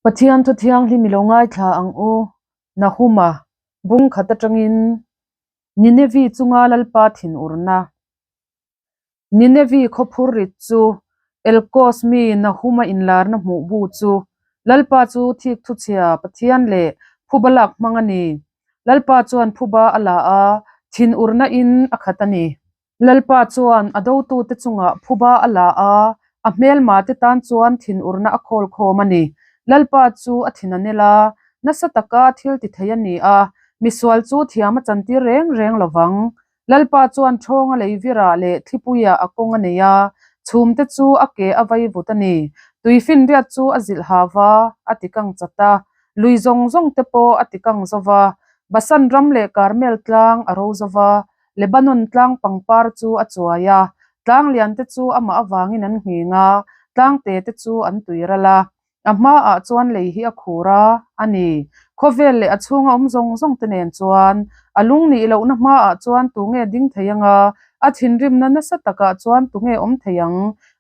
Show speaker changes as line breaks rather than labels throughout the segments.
Pathian thu thianghlim i lo ngaithla ang u, Nahuma, bung khat atangin Ninevi chunga Lalpa thinurna. Ninevi khawphur rit chu Elkos mi Nahuma inlarna hmuh bu chu Lalpa chu thik thuchhia Pathian leh phuba lak hmang a ni. Lalpa chuan phuba a la a, thinurna in a khat a ni. Lalpa chuan a dotute chungah phuba a la a, a hmelmate tan chuan thinurna a khawl khawm a ni. Lalpa chu a thin a nel a, nasa taka thil ti thei a ni a, misual chu thiam a chantir reng reng lo vang. Lalpa chuan ṭhawnga leivirah leh thlipuiah a kawng a nei a, chhumte chu a ke a vai vut a ni. Tuifinriat chu a zilh ha va, a ti kang chat a, lui zawng zawng te pawh a ti kang zo va, Basan ram leh Karmel tlang a ro zo va, Lebanon tlang pangpar chu a chuai a, tlang lian te chu amah avangin an nghing a, tlang te te chu an tui ral a. A hmaah chuan lei hi a khur a, a ni. Khawvel leh a chhunga awm zawng zawng te nen chuan a lung nih lohna hmaah chuan tunge ding thei ang a, a thinrimna nasa takah chuan tunge awm thei ang?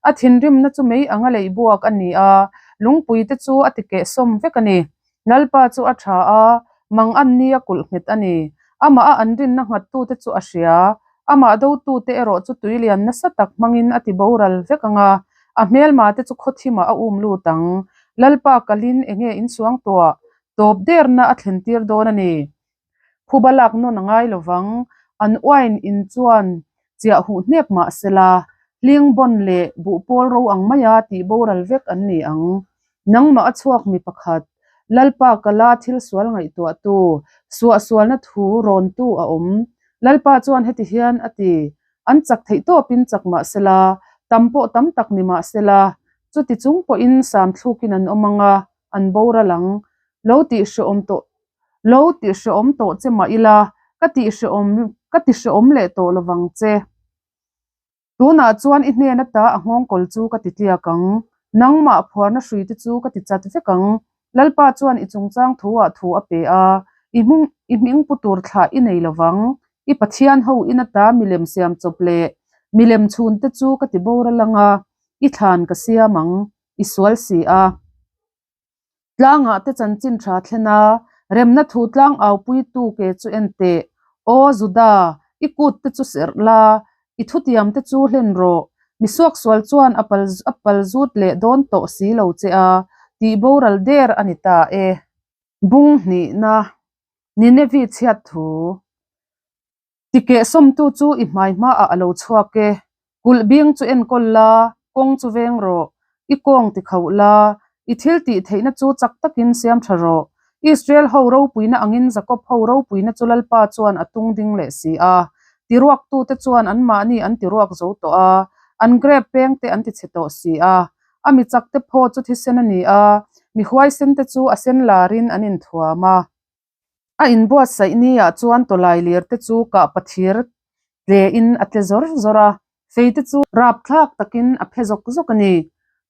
A thinrimna chu mei anga leih buak a ni a, lungpui te chu a ti kehsawm vek a ni. Lalpa chu a tha a, mang an nia kulh nghet a ni. Amah a an rinna nghattute chu a hria. Amah dotute erawh chu tui lian nasa tak hmangin a ti boral vek ang a, a hmelmate chu khawthimah a um lut ang. Lalpa kalin enge insuang tuah tawp derna a thlentir dawn a ni. Phuba lak nawn a ngai lovang, an uain in chuan chiah huh hnep mah sela, hling bawn leh buhpawl ro ang maia tih boral vek an ni ang. Nangmah a chhuak mi pakhat, Lalpa kala thil sual ngaihtuahtu, suahsualna thu rawntu a awm. Lalpa chuan heti hian a ti, An chak theih tawpin chak mah sela, tam pawh tam tak ni mah sela, chuti chung pawhin sam thlukin an awm ang a, an boral ang. Lo tih hrehawm tawh Lo ti hrehawm tawh che mah ila, ka ti hrehawm ka ti hrehawm leh tawh lovang che. Tunah chuan i hnen ata a nghawngkawl chu ka ti tliak ang. Nangmah phuarna hrui te chu ka ti chat vek ang. Lalpa chuan i chungchang thu ah thu a pe a, i hmung i hming pu tur thlah i nei lovang. I Pathian ho in ata milem siam chawp leh milem chhun te chu ka ti boral ang a, i thlan ka siam ang, i sual si a. Tlangah te chanchin tha thlen a, remna thu tlang aupuitu ke chu en teh. Aw Juda, i kut te chu serh la, i thutiam te chu hlen rawh. Mi suaksual chuan a pal a pal zut leh dawn tawh si lo che a, tih boral der a ni ta e. Bung hnihna, Ninevi chhiat thu. Tikeh sawmtu chu i hmai hmaah a lo chhuak e. Kulh bing chu enkawl la, kawng chu veng rawh. I kawng ti khauh la, i thil tih theihna chu chak takin siam tha rawh. Israel ho ropuina angin Jakob ho ropuina chu Lalpa chuan a tung ding leh si a. Tiruaktute chuan anmahni an tiruak zo tawh a, an grep pengte an tichhe tawh si a. A mi chakte phaw chu thisen a ni a, mi huaisente chu a sen larin an inthuam a. A inbuatsaih ni ah chuan tawlai lir te chu kah pathir tle in a tle zawr zawr a, fei te chu rapthlak takin a phe zawk zawk a ni.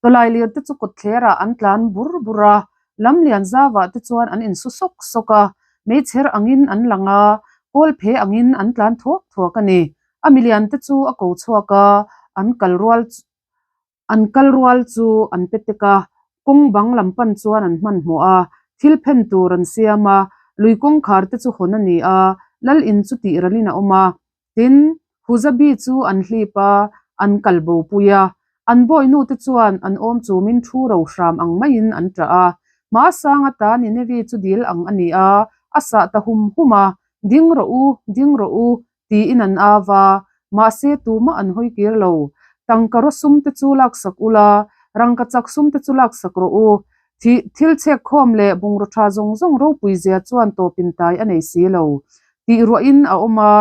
Tawlai lir te chu kawtthler ah an tlan bur bur a, lam lian zau ah te chuan an insu sawk sawk a, meichher angin an lang a, kawl phe angin an tlan thuak thuak a ni. A milian te chu a ko chhuak a, an kal rual An kal rual chu an pe tek a, kawng bang lam pan chuan an hmanhmawh a, thil phen tur an siam a, lui kawngkhar te chu hawn a ni a, lal in chu tih ralin a awm a. Tin, Huzabi chu an hlip a, an kal bo pui a. An bawihnu te chuan an awm chumin thu ro hram ang maiin an ṭah a. Hma sang ata Ninevi chu dil ang a ni a, a sah ta hum hum a, Ding rawh u, ding rawh u, tiin an au va, mahse tumah an hawi kir lo. Tangka raw sum te chu laksak ula, rangkachak sum te chu laksak rawh u. Thih thil chhek khawm leh bungraw tha zawng zawng ropui zia chuan tawpin tai a nei si lo. Tih ruahin a awm a,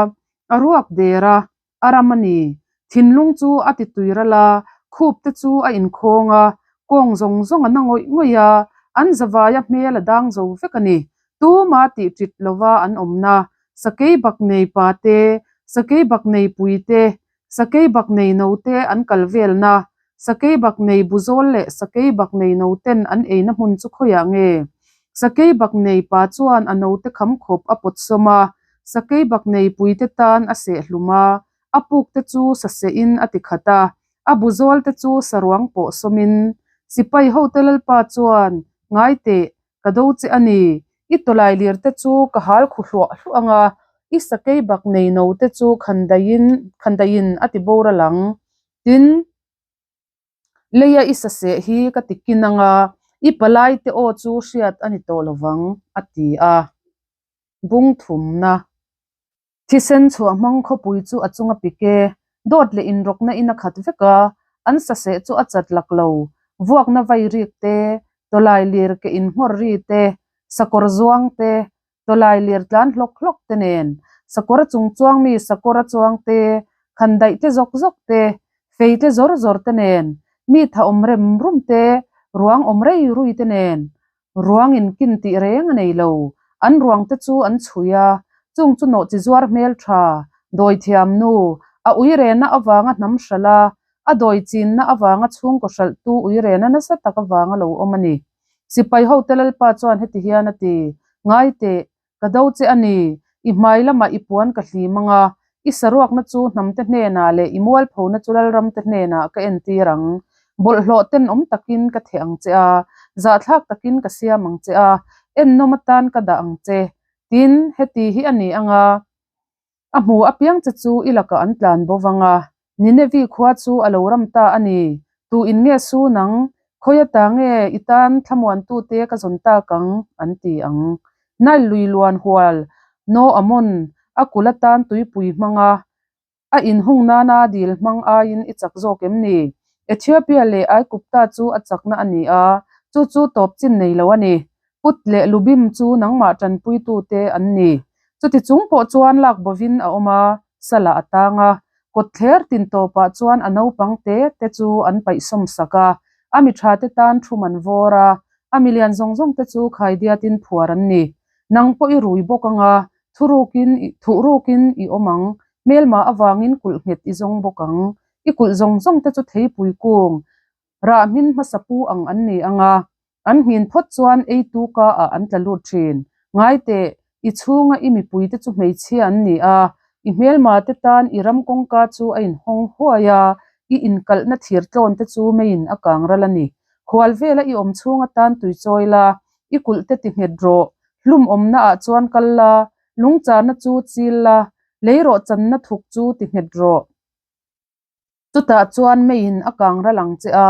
a ruak der a, a ram a ni. Thinlung chu a ti tui ral a, khup te chu a inkhawng a, kawng zawng zawng a na ngawih ngawih a, an zavaia hmel a dang zo vek a ni. Tuma tih ṭit lova an awmna, sakei bak nei pa te, sakei bak nei pui te, sakei bak nei no te an kal velna, sakei bak nei buzawl leh sakei bak nei no ten an eina hmun chu khawiah nge? Sakei bak nei pa chuan a note kham khawp a pawt sawm a, sakei bak nei pui te tan a seh hlum a, a puk te chu sasehin a ti khat a, a buzawl te chu saruang pawh sawmin. Sipai hote Lalpa chuan. Ngai teh, ka do che a ni. I tawlai lir te chu ka hal khu hluah hluah ang a, i sakei bak nei no te chu khandaiin khandaiin a ti boral ang. Tin, leia i saseh hi ka ti kin ang a, i palai te aw chu hriat a ni tawh lo vang, a ti a. Bung thumna. Thisen chhuah hmang khawpui chu a chunga pik e, dawt leh inrawkna in a khat vek a, an saseh chu a chat lak lo, vuakna vai rik te, tawlai lir ke inhmawr ri te, sakawr zuang te, tawlai lir tlan hlawk hlawk te nen, sakawr a chung chuang mi sakawr a chuang te, khandaih te zawk zawk te, fei te zawr zawr te nen, mi tha awm rem rum te, ruang awm rei rui te nen, Ruang in kin tih reng a nei lo. An ruang te chu an chhui a, chung chu nawhchi zuar hmel tha, dawi thiam nu, a uirena avanga hnam hralh a, a dawi chinna avanga chhungkaw hralhtu uirena nasa tak avanga lo awm a ni. Sipai hote Lalpa chuan heti hian a ti, Ngai teh, ka do che a ni, i hmai lamah i puan ka hlim ang a, i saruakna chu hnamte hnenah leh i mualphona chu lalramte hnenah ka entir ang. Bawlhhlawh tenawm takin ka theh ang che a, zahthlak takin ka siam ang che a, ennawm atan ka dah ang che. Tin, heti hi a ni ang a, A hmu apiang che chu i lakah an tlan bo vang a, Ninevi khua chu a lo ram ta a ni. Tu in nge su nang? Khawi ata nge i tan thlamuantute ka zawn tak ang? an ti ang. Nile lui luan hual No Amon a kul atan tuipui hmang a, a inhung nana dil hmang aiin i chak zawk em ni? Ethiopia leh Aigupta chu a chakna a ni a, chu chu tawp chin nei lo a ni. Put leh Lubim chu nangmah tanpuitute an ni. Chuti chung pawh chuan lak bovin a awm a, salah a tang a. Kawtthler tin tawpah chuan a naupang te te chu an paihsawm sak a, a mi tha te tan thum an vawr a, a milian zawng zawng te chu khaidiatin phuar an ni. Nang pawh i rui bawk ang a, thurukin thuhrukin i awm ang, hmelmah avangin kulh nghet i zawng bawk ang. I kulh zawng zawng te chu theipui kung rah hmin hmasa pu ang an ni ang a, An nghin phawt chuan eitu ka ah an tla lut thin. Ngai teh, i chhunga i mipuite chu hmeichhia an ni a, i hmelma te tan i ram kawngka chu a inhawng huai a, i inkalhna thir tlawn te chu meiin a kang ral a ni. Khual vela i awm chhung atan tui chawi la, i kulh te ti nghet rawh, hlum awmna ah chuan kal la, lungcharna chu chil la, leirawh channa thuk chu ti nghet rawh. Chutah chuan meiin a kang ral ang che a,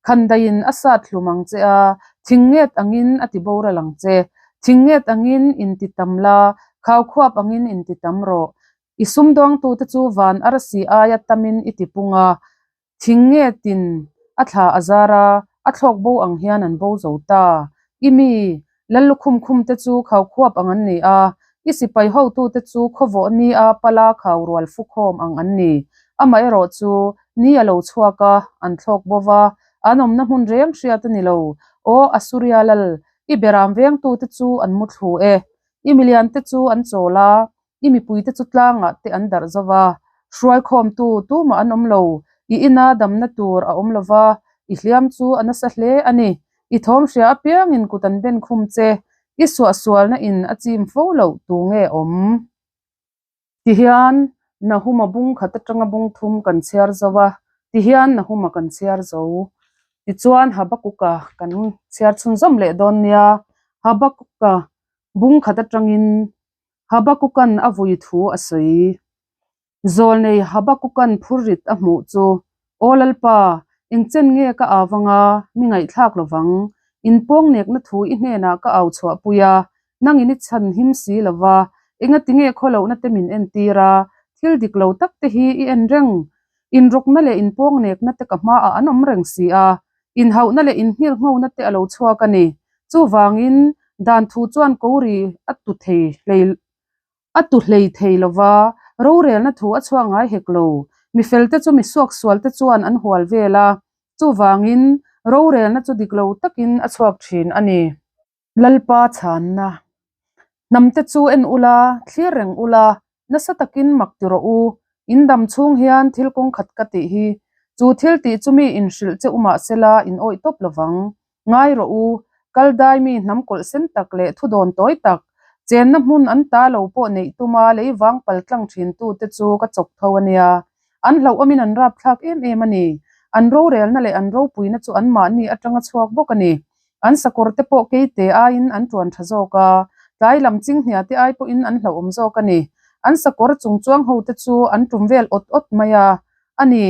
khandaiin a sat hlum ang che a, thing nget angin a ti boral ang che. Thing nget angin inti tam la, khau khuap angin inti tam rawh. I sumdawngtute chu van arsi aia tamin i ti pung a, thing ngetin a thla a zar a, a thlawk bo ang hian an bo zo ta. I mi, Lallukhum khumte chu khau khuap ang an ni a, i sipai hotute chu khawvawh ni a pala khau rual fukhawm ang an ni. Amaherawh chu, ni a lo chhuak a, an thlawk bo va, an awmna hmun reng hriat a ni lo. Aw Asuria lal, i beram vengtute chu an mu thlu e. I miliante chu an chawl a, I mipuite chu tlangah te an darh zo va, hruaikhawmtu tumah an awm lo. I ina damna tur a awm lo va, i hliam chu a nasa hle a ni. I thawm hria apiangin kut an ben khum che, i suahsualna in a chim fo loh tu nge awm? Tihian Nahuma bung khat atanga bung thum kan chhiar zo a, tihian Nahuma kan chhiar zo. Tichuan Habakuka kan chhiar chhunzawm leh dawn nia, Habakuka bung khat atangin Habakukan a vui thu a sawi. Zawlnei Habakukan phurrit a hmuh chu, Aw Lalpa, engchen nge ka au anga mi ngaihthlak lovang? Inpawng nekna thu i hnenah ka au chhuahpui a, nangin i chhan him si lova, engati nge khawlohna te min entir a, thil dik lo tak te hi i en reng? Inrawkna leh inpawng nekna te ka hmaah an awm reng si a, Inhauhna leh inhngirhnghona te a lo chhuak a ni. Chuvangin, dan thu chuan kori a tu thei hlei a tu hlei thei lo va, rorelna thu a chhuak ngai hek lo. Mi felte chu mi suaksualte chuan an hual vel a, chuvangin, rorelna chu dik lo takin a chhuak thin a ni. Lalpa chhanna. Hnamte chu en ula, thlir reng ula, nasa takin mak ti rawh u. In dam chhung hian thil kawng khat ka tih hi. Chu thil tih chu mi inhrilh che u mahsela in awih tawp lovang. Ngai rawh u, kal dai mi hnam kawlh sen tak leh thu dawn tawi tak, chenna hmun an ta lo pawh neih tuma lei vang pal tlang thin tute chu ka chawk tho a nia. An hlauhawmin an rapthlak em em a ni. An rorelna leh an ropuina chu anmahni atanga chhuak bawk a ni. An sakawr te pawh keite aiin an tuan tha zawk a, tlai lam chinghnia te ai pawhin an hlauhawm zawk a ni. An sakawr chung chuang ho te chu an tum vel awt awt mai a, a ni.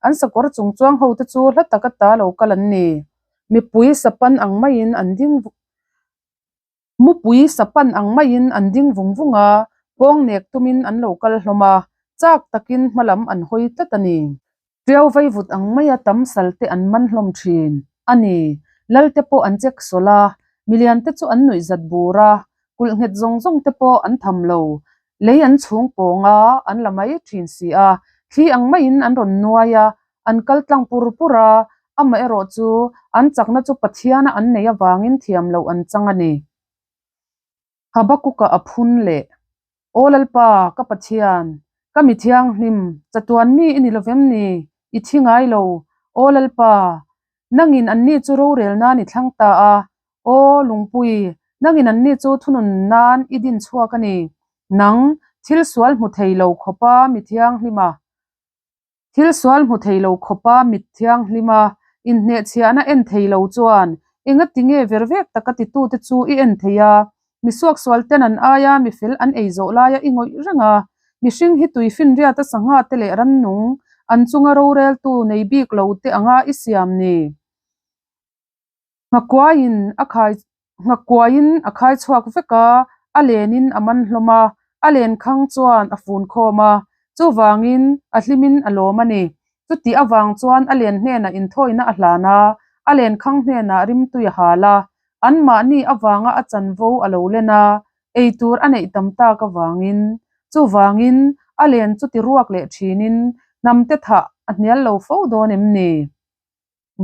An sakawr chung chuang ho te chu hla taka ta lo kal an ni. Mipui sapan ang maiin an ding Mupui sapan ang maiin an ding vung vung a, pawng nek tumin an lo kal hlawm a, chak takin hma lam an hawi tlat a ni. Ṭiau vaivut ang maia tam sal te an man hlawm ṭhin a ni. Lal te pawh an chek sawlh a, milian te chu an nuih zat bur a, kulh nghet zawng zawng te pawh an tham lo. Lei an chhung pawng a, an la mai ṭhin si a, thli ang maiin an rawn nuai a, an kal tlang pur pur a, amaherawh chu an chakna chu Pathiana an neih avangin thiam loh an chang a ni. Habakuka a phun leh, Aw Lalpa, ka Pathian, ka mi thianghlim, chatuan mi i ni lovem ni? I thi ngai lo, Aw Lalpa, nangin anni chu rorel nan i thlang ta a, Aw Lungpui, nangin anni chu thunun nan i din chhuak a ni. Nang, thil sual hmu thei lo khawpa mi thianghlima, Thil sual hmu thei lo khawpa mit thianghlim a, inhnehchhiahna en thei lo chuan engati nge ver vek taka titute chu i en thei a? Mi suaksual ten an aia mi fel an ei zawh laia i ngawih reng a, mihring hi tui finriata sangha te leh rannung an chunga roreltu nei bik lo te anga i siam ni? Nghakuaiin a khai Nghakuaiin a khai chhuak vek a, a lenin a man hlawm a, a len khang chuan a fun khawm a, chuvangin a hlimin a lawm a ni. Chutih avang chuan a len hnenah inthawina a hlan a, a len khang hnenah rimtui a hal a, anmahni avanga a chanvo a lo len a, eitur a neih tam tak avangin. Chuvangin a len chu ti ruak leh thinin hnamte thah a hnial lo fo dawn em ni?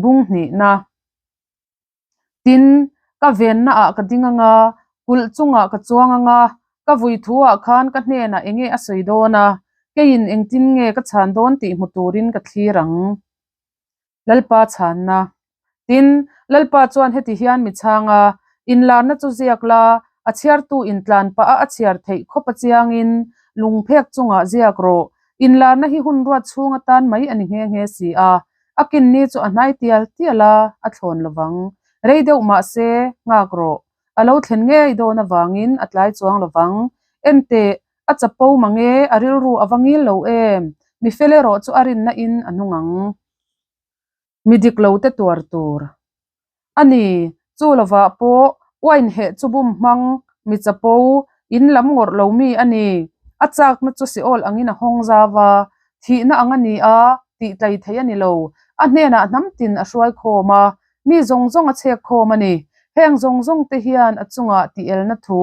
Bung hnihna. Tin, ka venna ah ka ding anga, kulh chungah ka chuang anga, ka vui thu ah khan ka hnenah enge a sawi dawn a, keiin engtin nge ka chhan dawn tih hmu turin ka thlir ang. Lalpa chhanna. Tin, Lalpa chuan heti hian mi chhang a, Inlarna chu ziak la, a chhiartu intlan pah a a chhiar theih khawp a chiangin lungphek chungah ziak rawh. Inlarna hi hun ruat chhung atan mai a ni nghe nghe si a, A kinni chu a hnai tial tial a, a thlawn lovang. Rei deuh mah se, nghak rawh. A lo thlen ngei dawn avangin a tlai chuang lovang. Enteh, a chapo mang e, a rilru a va ngil lo em? Mi fel erawh chu a rinna in a nung ang. Mi dik lo te tuar tur. A ni, chu lovah pawh wine heh chu bum hmang, mi chapo, in lam ngawrh lo mi a ni. A chakna chu Seol angin a hawng zau a, thihna ang a ni a, tih tlai thei a ni lo. A hnenah hnam tin a hruai khawm a, mi zawng zawng a chhek khawm a ni. Heng zawng zawng te hian a chungah tih elna thu,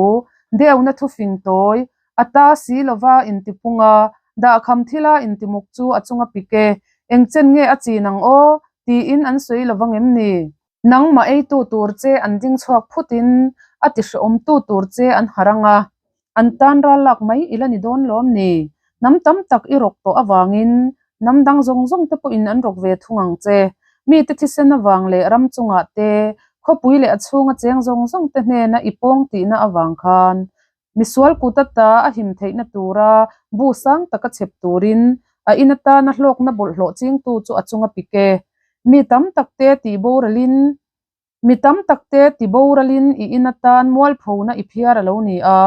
deuna thu fing tawi, a ta si lova intipung a, dahkham thila intimuk chu a chunga pik e. Engchen nge a chin ang aw? Tiin an sawi lo vang em ni? Nangmah eitu tur che an ding chhuak phutin a ti hrehawmtu tur che an harh ang a, an tan ral lak mai i la ni dawn lawm ni? Hnam tam tak i rawk tawh avangin hnam dang zawng zawng te pawhin an rawk ve thung ang che. Mite thisen avang leh ram chungah te, khawpui leh a chhunga cheng zawng zawng te hnena i pawng tihna avang khan Misual kut ata a him theihna tura bu sang taka chhep turin a in atana hlawkna bawlhhlawh chingtu chu a chunga pik e. Mi tam takte tih boralin Mi tam takte ti boralin i in atan mualphona i phiar a lo ni a,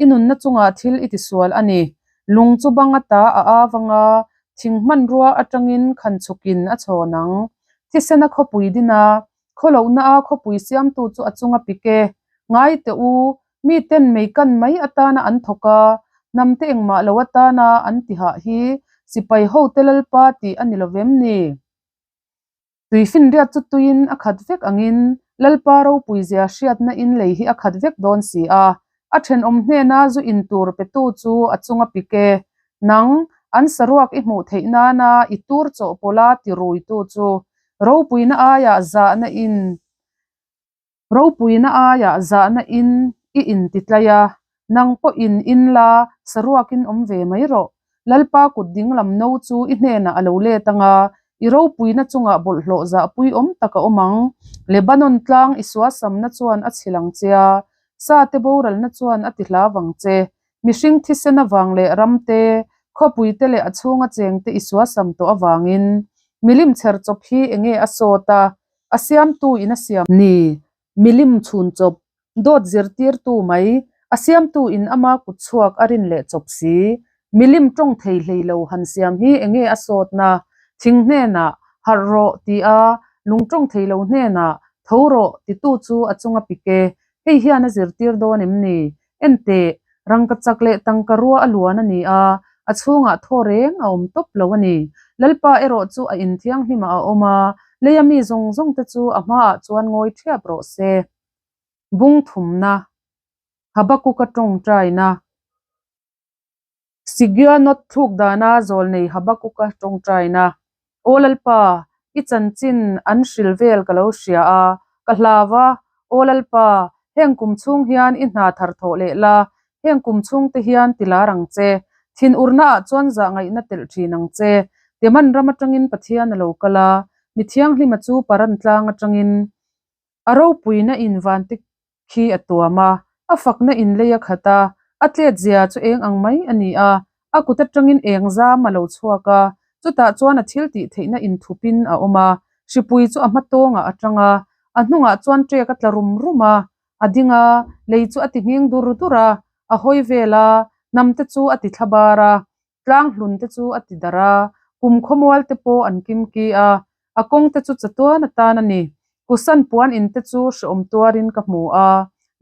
i nunna chungah thil i tisual a ni. Lung chu bang ata a av anga thing hmanrua atangin khan chhukin a chhawn ang. Thisena khawpui dina khawlohna a khawpui siamtu chu a chunga pik e. Ngai teh u, Miten mei kan mai atana an thawk a, hnamte engmah lo atana an tihah hi sipai hote Lalpa tih a ni lo vem ni? Tuifinriat chu tuiin a khat vek angin Lalpa ropui zia hriatna in lei hi a khat vek dawn si a, a thenawm hnena zu in tur petu chu a chunga pik e. Nang, an saruak i hmuh theih nana i tur chawhpawlha tiruitu chu ropuina aiah zahna in Ropuina aiah zahna in i inti tlai a, nang pawhin in la saruakin awm ve mai rawh. Lalpa kut dinglam no chu i hnenah a lo let ang a, i ropuina chungah bawlhhlawh zahpui awm tak a awm ang. Lebanon tlang i suasamna chuan a chhil ang che a, sate boralna chuan a ti hlau ang che. Mihring thisen avang leh ramte, khawpuite leh a chhunga chengte i suasam tawh avangin milim chher chawp hi enge a sawt a, A siamtu in a siam ni. Milim chhun chawp, dawt zirtirtu mai, a siamtu in ama kut chhuak a rin leh chawp si. Milim tawng thei hlei lo han siam hi enge a sawtna? Thing hnenah, Harh rawh, ti a, lung tawng thei lo hnenah, Tho rawh, titu chu a chunga pik e. Hei hian a zirtir dawn em ni? Enteh, rangka chak leh tangka rua a luan a ni a, a chhungah thaw reng a awm tawp lo a ni. Lalpa erawh chu a inthianghlimah a awm a, leia mi zawng zawng te chu a hmaah chuan ngawi thiap rawh se. Bung thumna, Habakuka tawngtaina. Sigionot thluk dana zawlnei Habakuka tawngtaina. Aw Lalpa, i chanchin an hril vel ka lo hria a, ka hlau a. Aw Lalpa, heng kum chhung hian i hna thar thawh leh la, heng kum chhung te hian ti lar ang che. Thinurna ah chuan zah ngaihna telh thin ang che. Teman ram atangin Pathian a lo kal a, mi thianghlima chu Paran tlang atangin. A ropuina in vante khi a tuam a, a fakna in lei a khat a, a tlet zia chu eng ang mai a ni a, a kut atangin eng zam a lo chhuak a, chutah chuan a thil tih theihna inthupin a awm a, hripui chu a hma tawngah a tang a, a hnungah chuan ṭek a tla rum rum a, a ding a, lei chu a ti nghing dur dur a, a hawi vel a, hnam te chu a ti thla bar a, Tlang hlun te chu a ti darh a, kum khawmual te pawh an kim ki a, a kawng te chu chatuan atan a ni. Kusan puan in te chu hreawm tuarin ka hmu a,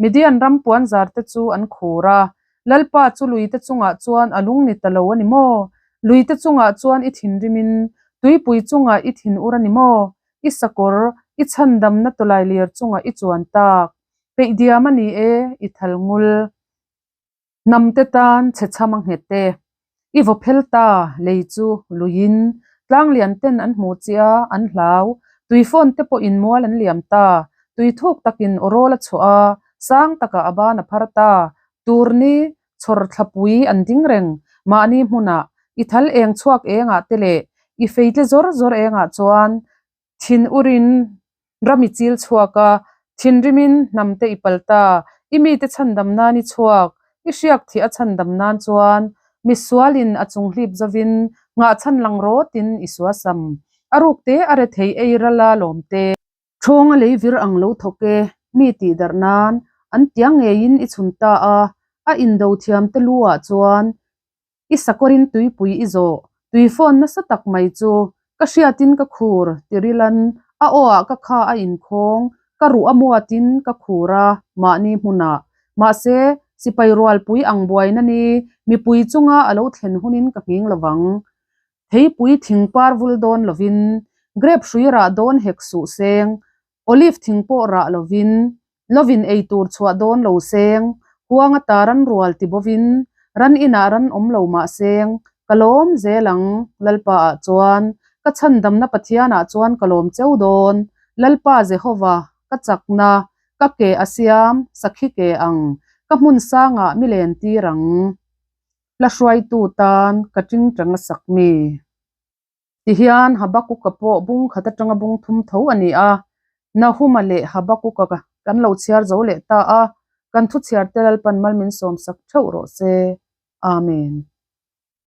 Midian ram puan zar te chu an khur a. Lalpa chu lui te chungah chuan a lung ni ta lo a ni maw? Lui te chungah chuan i thinrimin tuipui chungah i thin ur a ni maw? I sakawr, i chhandamna tawlailir chungah i chuan tak. Peih diam a ni e, i thal ngul. Hnamte tan chhechham a nghet e. I vaw phel ta, lei chu luiin tlanglian ten an hmu chia, an hlau. Tuifawn te pawhin mual an liam ta. Tui thuk takin aw rawl a chhuah a, sang takah a ban a phar ta. Turni, chhawr thlapui an ding reng. Mahni hmunah, i thal eng chhuak engah te leh i feitle zawr zawr engah chuan Thin urin ram i chil chhuak a, thinrimin hnam te i pal ta, i mite chhandam nan i chhuak, i hriak thih a chhandam nan chuan misualin a chung hlip zovin nghahchhan lang rawtin i suasam. A ruk te a rethei ei ral a lawm te. Ṭhawnga lei vir ang lo thawk e, mi tih darh nan an tia ngeiin i chhun ta a, a indo thiam te lu ah chuan I sakawrin tuipui i zawh, tui phone nasa tak mai chu ka hriatin ka khur ti rilan a aw ah ka kha a inkhawng, ka ruh a muatin ka khur a mahni hmunah. Mahse, sipai rualpui ang buaina ni mipui chunga a lo thlen hunin ka nghing lovang. Theipui thing par vul dawn lovin, grape hrui rah dawn hek suh seng, Olive thing pawh rah lovin, lovin ei tur chhuah dawn lo seng, huang ata ran rual ti bovin, ran inah ran awm lo mah seng, ka lawm zel ang, Lalpa ah chuan, ka chhandamna Pathian ah chuan ka lawm cheu dawn, Lalpa Jehova, ka chakna, ka ke a siam, sakhi ke ang, ka hmun sangah mi len tir ang. Hla hruaitu tan ka tingtang a sak mi. Tihian Habakuka pawh bung khat atanga bung thum tho a ni a, Nahuma leh Habakuka kan lo chhiar zo leh ta a, kan thu chhiar te Lalpan mal min sawmsak theuh rawh se. Amen.